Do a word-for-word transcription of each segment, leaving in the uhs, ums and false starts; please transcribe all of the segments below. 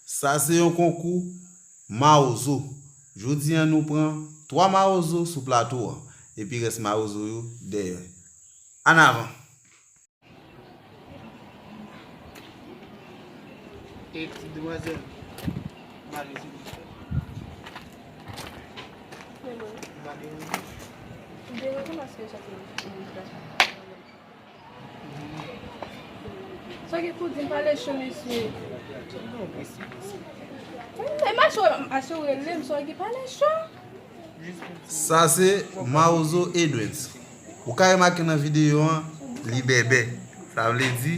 Sa se yon konkou mawozo. Jodi a nou pran twa mawozo sou plato an, epi rès mawozo yo dèyè. Annavan! E ti demwazèl, male se pou fè. Male. Sa gen pou di m pale cho, mesye. E mache, mache rele m, sa gen pale cho. Sa se mawozo Edwens. Ou ka remake nan videyo an, li bèbè. Sa vle di,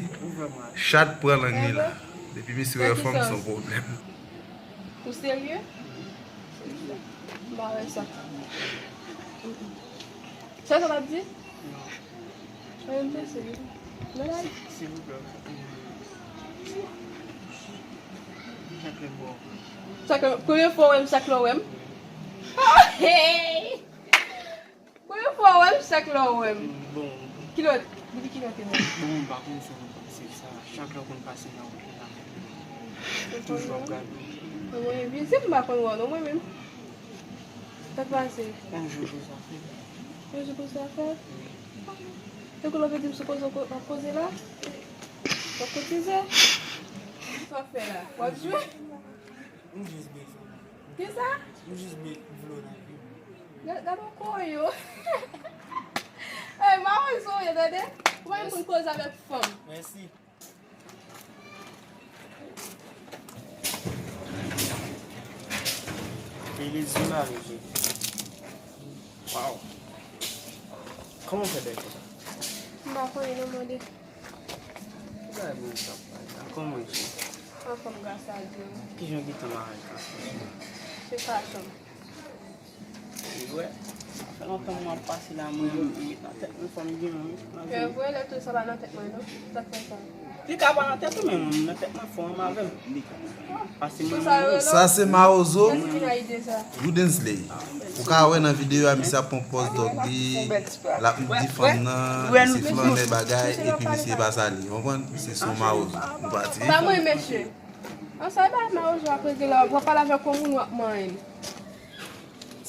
chat pran lang li la. Depi misye wè fanm, se yon pwoblèm. Ou serye? M pa wè sa. Sa sa t ap di? Mwen menm se li. Mwen la. Silvouplè. Chak lè m wè w. Chak lè, premye fwa w wè m, chak lè w wè m. Hey! Premye fwa w wè m, chak lè w wè m. Bon. Kilè, depi kilè w te la? Bon, m pa konn si w konn pase sa. Chak lè w konn pase nan wout la. Toujou ap gade w. Mwen, byen, se m pa konn wè w non, mwen menm. Sa k pase? Yon jou konsa fè. Yon jou konsa fè? Tankou lè w te di m sou koze w ap koze la? W ap kotize? Sa w ap fè la? W ap jwe? M jis bezwen. Kisa? M jis be-, vle w nan vi m. Gad, gad yon koyo. Ey, mawozo w ye, tande? Ou pa menm konn koze avèk fanm. Mèsi. Beliz di mari je. Waw. Kòman w fè bèl konsa? M pa konnen non, mande. Ki bagay moun sa ap pale la? Kòman w ye? Anfòm, gras a Dye. Kijan w gentan marye? Se fason. Li vre. Sa fè lontan mwen ap pase la, mwen, mwen met nan tèt mwen fò m gen yon, wi. Se vre, lè tou sa pa nan tèt mwen, non. Sa k fè sa? Li ka pa nan tèt ou, men mwen, nan tèt mwen, fò w anm avè m. Pase mwen, mwen. Sa se mawozo Goudensley. Ou ka wè nan videyo a, misye ap pran pòz dòg li, l ap di fanm nan, misye flannè bagay, epi misye pa sali. Ou konprann? Misye se yon mawozo. Nou pati. Ba mwen, mesye. An sa ba mawozo ap regle la, w ap pale avèk yon moun w ap manyen l.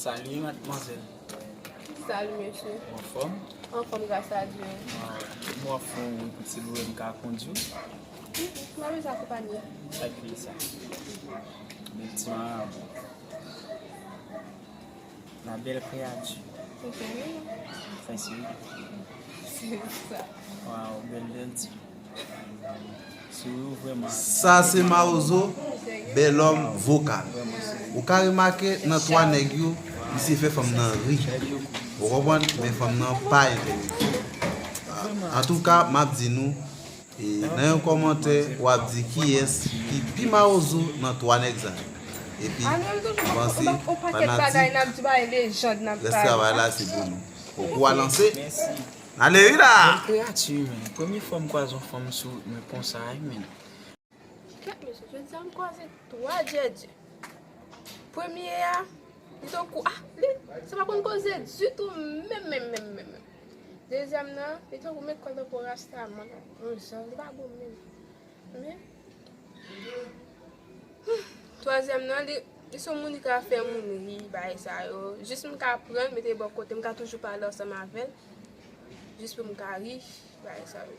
Salut, mademoiselle. Salut, monsieur. Ou anfòm? Anfòm, gras a Dye. Ah, mwen fè yon pitit lwen m ka kondui w. M pa bezwen akonpanye. Ak ki sa? Bèl ti marabou. La belle créature. Ou sérieux? Fè sérieux. Se sa. Waw, bèl denti. Sa se mawozo, bèlòm vokal. Ou ka remake nan twa nèg yo, misye fè fanm nan ri. Ou konprann? Men fanm nan pa enterese. Antouka, m ap di nou, e, nan yon kòmantè, w ap di kiyès ki pi mawozo nan twa nèg sa yo. Epi, panse, fanatik, rès travay la se pou nou. Konkou a lanse. N ale wi la! Bèl kreyati, men. Premye fwa m kwaze yon fanm sou wout mwen konsa, wi, men. Kèt, mesye, jodi a m kwaze twa djèdjè. Premye a, li tankou, ah, li, sa pa konn koze ditou, menm, menm, menm, menm, menm. Dezyèm nan, li tankou met kòl tankou rastaman, yon jan, li pa bon menm. Men, twazyèm nan, li, li se yon moun ki ka fè moun ri, bagay sa yo. Jis m ka pran l, mete bò kote, m ka toujou pale ansanm avè l. Jis pou m ka ri, bagay sa yo.